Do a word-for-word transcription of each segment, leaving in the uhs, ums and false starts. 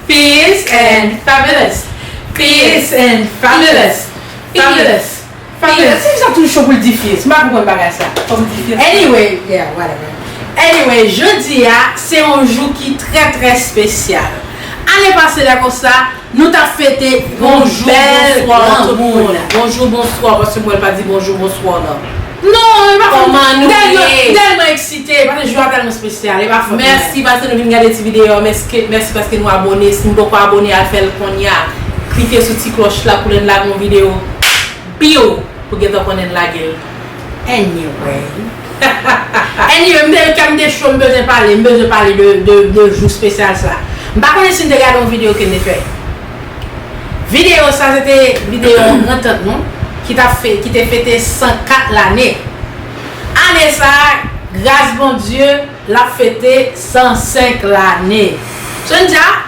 Fierce and fabulous. Fierce and fabulous. Fabulous. Fabulous. Fabulous. Se sa toujou cho pou l di fierce. M pa konprann bagay sa. Fò m di fierce. Anyway, yeah, whatever. Anyway, jodi a, se yon jou ki trè, trè espesyal. Ane pase lè konsa, nou t ap fete yon bèl granmoun. Bonjou, bonswa, paske mwen pa di bonjou, bonswa, non. Non, e pa fòt. Kòman nou ye? M tèlman, m tèlman eksite, paske jou a tèlman espesyal, e pa fòt mwen. Mèsi paske nou vin gade ti videyo a, mèsi, mèsi paske nou abòne. Si nou poko abòne, al fè l kounye a. Klike sou ti klòch la pou lè n lage yon videyo, biw, pou gentan konnen n lage l. Anyway. Anyway, m te, kè m te cho, m bezwen pale, m bezwen pale de, de, de jou espesyal sa. M pa konnen si n te gade yon videyo ke n te fè. Videyo sa, se te videyo yon grantant nou ki t ap fe-, ki te fete san kat lane. Ane sa, gras Bondye, l ap fete san senk lane. So, n di, a,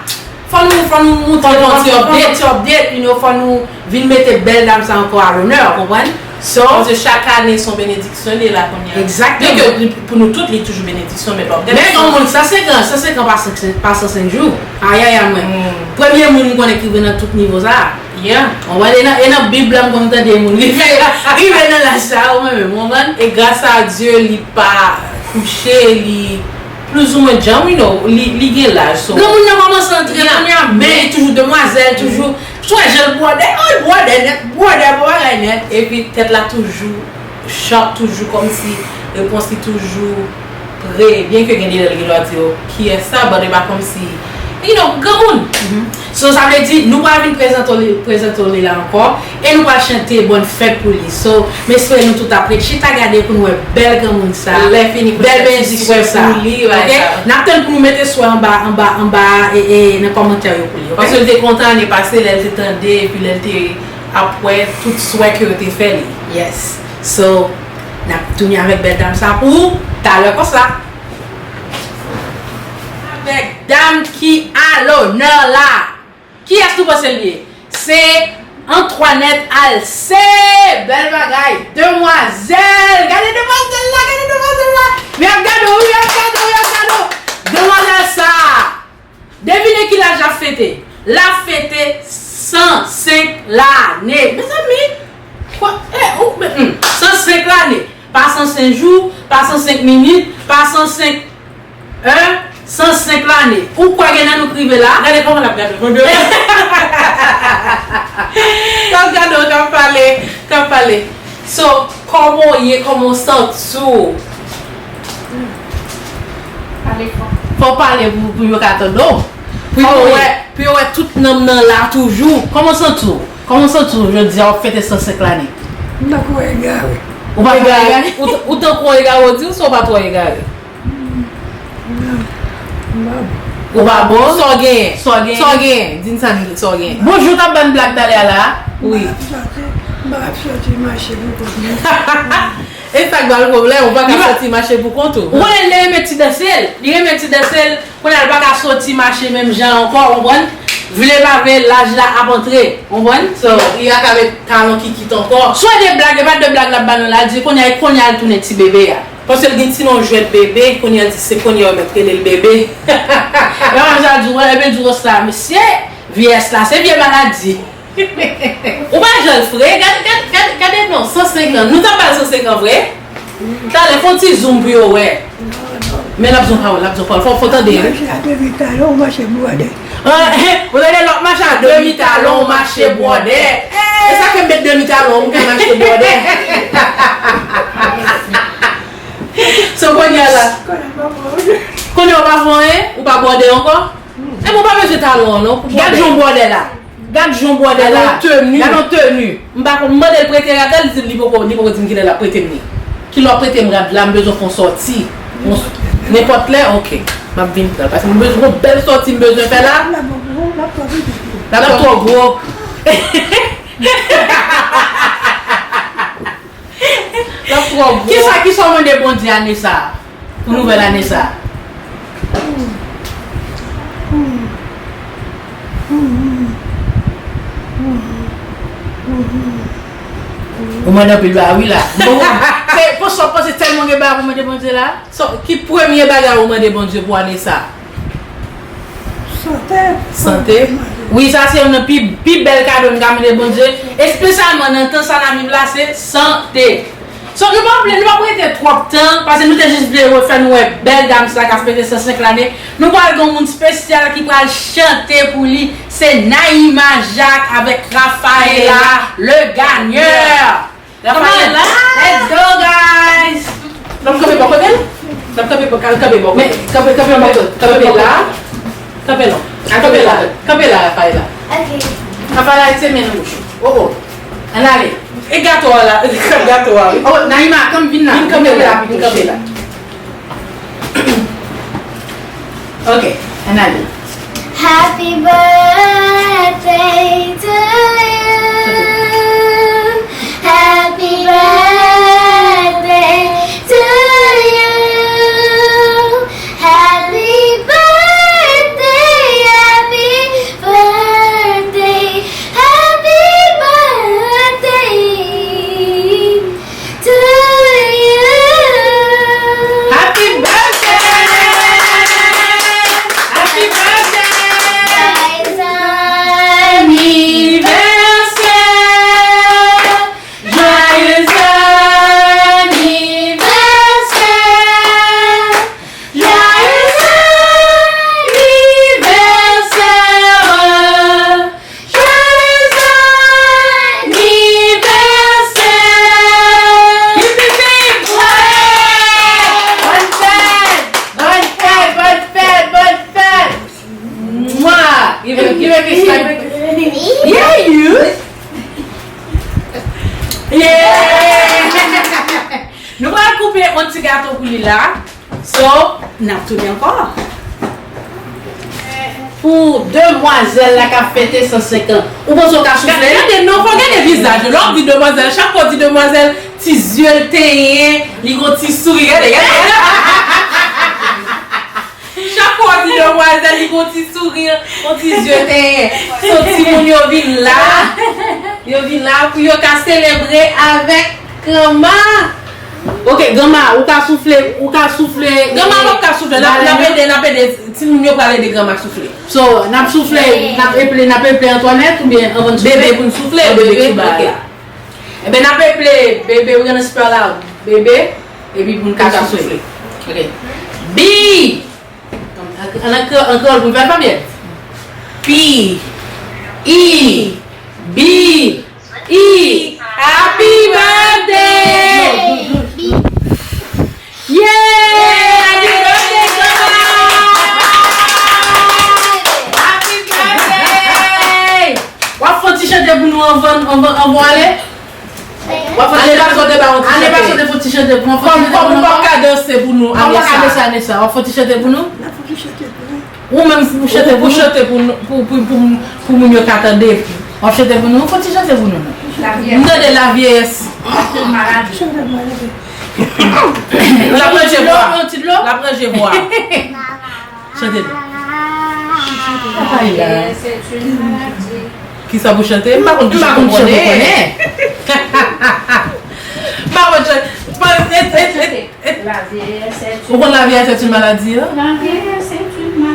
fò nou, fò nou montre, fò nou fè yon ti update, you know, fò nou vin mete bèl dam sa ankò a lonè, w konprann? So, paske chak ane se yon benediksyon li ye la kounye a. Egzakteman. Byenke li, pou nou tout, li toujou benediksyon, men lè w ap gade. Men yon moun san senk an, san senk an pa san, pa san senk jou. Ayayay mwen. Premye moun m konnen ki rive nan tout nivo sa a. Yeah. Ou wè, e nan, e nan Bib la m konn tande moun rive, rive nan laj sa a, ou menm, ou konprann? E gras a Dye, li pa kouche, li plizoumwen djanm, you know, li, li gen laj, so. Granmoun nan kòmanse antre kounye a, men li toujou demwazèl, toujou. Ou wè jan l bwòdè, oh, l bwòdè nèt, bwòdè bon bagay nèt. Epi tèt la toujou sharp, toujou kòmsi repons li toujou pre, byenke gen de lè l gen dwa di yo, "Kiyès sa?" But e pa kòmsi, you know, granmoun. So, sa vle di, nou pral vin prezante w li, prezante w li la ankò, e nou pral chante bòn fèt pou li. So, m espere nou tout ap ret chita gade pou nou wè bèl granmoun sa, bèl benediksyon sa. Oke? N ap tann pou nou mete swè anba, anba, anba, e, e, nan kòmantè yo pou li, oke? Paske l te kontan ane pase, lè l te tande, epi lè l te ap wè tout swè ke yo te fè li. Yes. So, n ap tounen avèk bèl dam sa pou talè konsa. Avèk dam ki a lonè la. Kiyès nou panse l ye? Se Antoinette Alcé. Bèl bagay. Demwazèl. Gade demwazèl la, gade demwazèl la. Men y ap gade w, wi, y ap gade w, y ap gade w. Demwazèl sa. Devine ki laj l ap fete. L ap fete san senk lane. Mezanmi, kwa, eh, ou, hmm, san senk lane. Pa san senk jou, pa san senk minit, pa san senk è, san senk lane. Ou kwè gen nan nou k rive la? Gade kòman l ap gade w. K ap gade w, k ap pale, k ap pale. So, kòman w ye, kòman w santi w? Pale fò. Fò w pale pou, pou yo ka tande w. Pou yo wè, pou yo wè tout nanm nan la toujou. Kòman w santi w? Kòman w santi w jodi a w ap fete san senk lane? M tankou egare. Ou pa egare? Ou t-, ou tankou egare, ou di w si w pa twò egare? Ou pa bon? Sa w genyen? Sa w genyen? Sa w genyen? Di n sa n, sa w genyen. Bonjou, w t ap ban blag talè a la? Wi. M ap sòti, m ap sòti mache pou kont mwen. E sa k ba l pwoblèm, ou pa ka sòti mache pou kont ou. Ou konnen li renmen ti danse l, li renmen ti danse l, kounye a l pa ka sòti mache menm jan ankò, ou konprann? Vle pa vle, laj la ap antre, ou konprann? So, li a ka met talon ki kit ankò. Swa de blag, e pa de blag l ap ba nou la, di kounye a, e kounye a l tounen ti bebe a. Paske l gen ti non jwèt bebe, kounye a l di se kounye a yo mèt rele l bebe. Yon jan di w, epi di w sa, mesye, vyès la, se vye maladi. Ou pa jan l fre, gade, gade, gade, gade non, san senk an. Nou t ap ba l san senk an vre? Talè, fè yon ti zoom pou yo wè. Men l ap di yon pawòl, l ap di yon pawòl. Fò, fò tande, wi. Mache a demi talon, mache bwòdè. Ah, hein, ou tande lòt mache a demi talon, mache bwòdè. E sa fè m met demi talon, m ka mache bwòdè. So, kounye a la. Konnen w pa fè anyen? Ou pa bwòdè ankò? Enben, ou pa bezwen talon an, non, pou bwòdè. Gad jan bwòdè la. Gad jan bwòdè la. Gad yon teni. Gad yon teni. M pa konn, m mande l prete rad la, li di li poko, li poko di m kilè l ap prete m li. Kilè w ap prete m rad la, m bezwen fè yon sòti. Yon s-, nenpòt lè, oke. M ap vin pran l. Paske m bezwen yon bèl sòti m bezwen fè la. L ap twò gwo. L ap twò gwo. L ap twò gwo. Kisa, kisa w mande Bondye ane sa a? Pou nouvèl ane sa a? Ou mande anpil bagay wi la. Bon, se pou sa w panse tèlman gen bagay pou mande Bondye la? So, ki premye bagay ou mande Bondye pou ane sa a? Sante. Sante. Wi, sa se youn nan pi, pi bèl kado n ka mande Bondye, espesyalman nan tan sa n ap viv la, se sante. So, nou p ap, nou p ap rete twòp tan, paske nou te jis vle fè nou wè bèl dam sa k ap fete san senk lane. Nou pral gen yon moun espesyal ki pral chante pou li. Se Naïma Jacques avèk Rafaela Le Gagneur. Rafaela. Let's go, guys! N ap kanpe bò kote l? N ap kanpe bò, al kanpe bò kote. Men, kanpe, kanpe bò kote. Kanpe la. Kanpe la. Kanpe la. Kanpe la, Rafaela. Ok. Rafaela, se men nou. Oh, oh. Ann ale. E gato a la. Gato a, wi. Oh, Naïma, come, vin la. Vin kanpe la, vin kanpe la. Ok, ann ale. Happy birthday to you. Happy birthday to you. Happy birthday, happy birthday, happy birthday to you. Happy birthday! Happy birthday! Joyeux anniversaire! Joyeux anniversaire! Joyeux anniversaire! Joyeux anniversaire! Hip, hip, hip! Bòn fèt! Bòn fèt! Bòn fèt! Bòn fèt! Mwa! Give a, give a kiss, give a kiss. Yeah, you! Yeah! Nou pral koupe yon ti gato pou li la. So, n ap tounen ankò. Pou demwazèl la k ap fete san senk an. Ou panse w ka soufle? Gade, non, fò gade vizaj yo. Lè w ap di demwazèl, chak fwa w di demwazèl, ti zye l tenyen, li gon ti souri. Gade, gade. Chak fwa w di demwazèl, li gon ti souri, gon ti zye tenyen. So, timoun yo vin la. Yo vin la pou yo ka selebre avèk granma. Ok, granma, ou ka soufle, ou ka soufle. Granma p ap ka soufle, n ap, n ap ede, n ap ede. Timoun yo pral ede granma soufle. So, n ap soufle, n ap eple, n ap eple Antoinette oubyen anvan n soufle? Bebe pou n soufle, bebe, ok. Enben, n ap eple bebe, we gonna spell out bebe, epi pou n ka soufle. Ok. B. An, an, an kreyòl pou n fè alfabè. P, E, B, E. Happy birthday! Yeah! Happy birthday, Thomas! Happy birthday! W ap fè yon ti chante pou nou anvan, anvan, anvan w ale? W ap fè yon ti chante? Ane pase w te ba yon ti chante. Ane pase w te fè yon ti chante pou nou. Kòm, kòm ou p ap ka danse pou nou ane sa. Kòm w p ap ka danse ane sa, w ap fè yon ti chante pou nou? N ap fè yon ti chante pou nou. Ou menm pou chante pou nou, pou, pou, pou, pou moun yo ka tande. W ap chante pou nou? Fè yon ti chante pou nou, non. M tande lavyeyès. Chante maladi. L ap ranje vwa. Yon ti dlo? L ap ranje vwa. Chante non. Kisa pou chante? M pa konn kisa pou konnen. M pa konn chante. Ou konn La vieillesse est une maladie, an?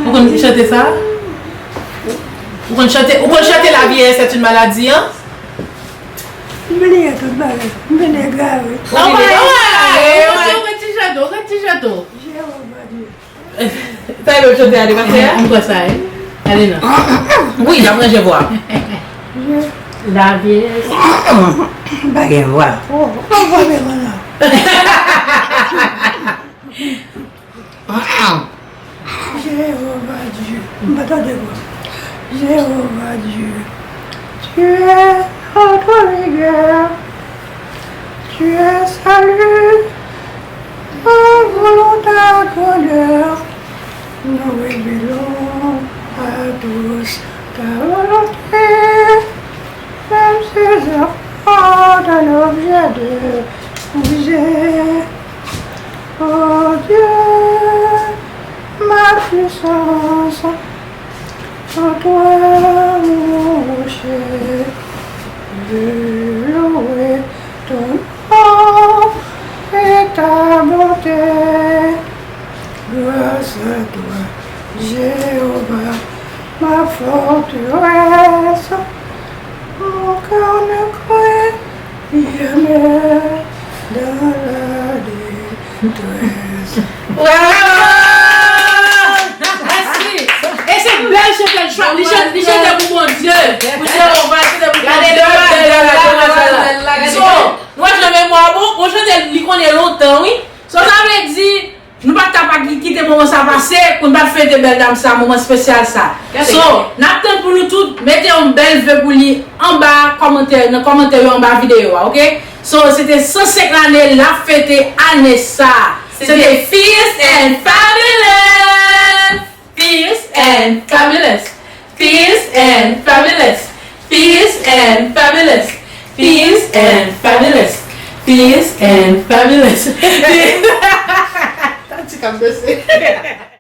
Ou konn chante sa? Ou konn chante, ou konn chante La vieillesse est une maladie, an? M bliye tout bagay. M vin egare. Ou vin egare. Ou konn ti chante, ou konn ti chante. Jewova Dye. Sa e lòt chante a, li pa fè a? M kwè sa, wi. Gade non. Wi, l ap ranje vwa. La vieillesse. M pa gen vwa. Oh, oh, vwa, men vwa la. Jewova Dye. M pa tande vwa. Jewova Dye. Tu es notre rigueur. Tu es salut. Envolons ta grandeur, nous révélons à tous ta volonté, même ces enfants d'un objet de misère. Oh Dieu, ma puissance, en toi mon rocher, je louerai ton nom et ta bonté. Grâce à toi, Jéhovah, Forteresse, mon cœur ne craint jamais dans la détresse. Bravo! Mèsi. E se bèl chante l chante, li chante, li chante pou Bondye. Pou Jewova, li chante pou Bondye. Bèl demwazèl la, demwazèl la. So, nou wè jan memwa bon, bon chante li konnen lontan, wi. So, sa vle di, nou pa t ka pa kite moman sa pase pou n pa t fete bèl dam sa, moman espesyal sa. So, n ap tann pou nou tout mete yon bèl ve pou li anba kòmantè, nan kòmantè yo anba videyo a, oke? So, se te san senk lane l ap fete ane sa. Se te Fierce and Fabulous! Fierce and Fabulous! Fierce and Fabulous! Fierce and Fabulous! Fierce and Fabulous! Fierce and Fabulous! Tati k ap danse.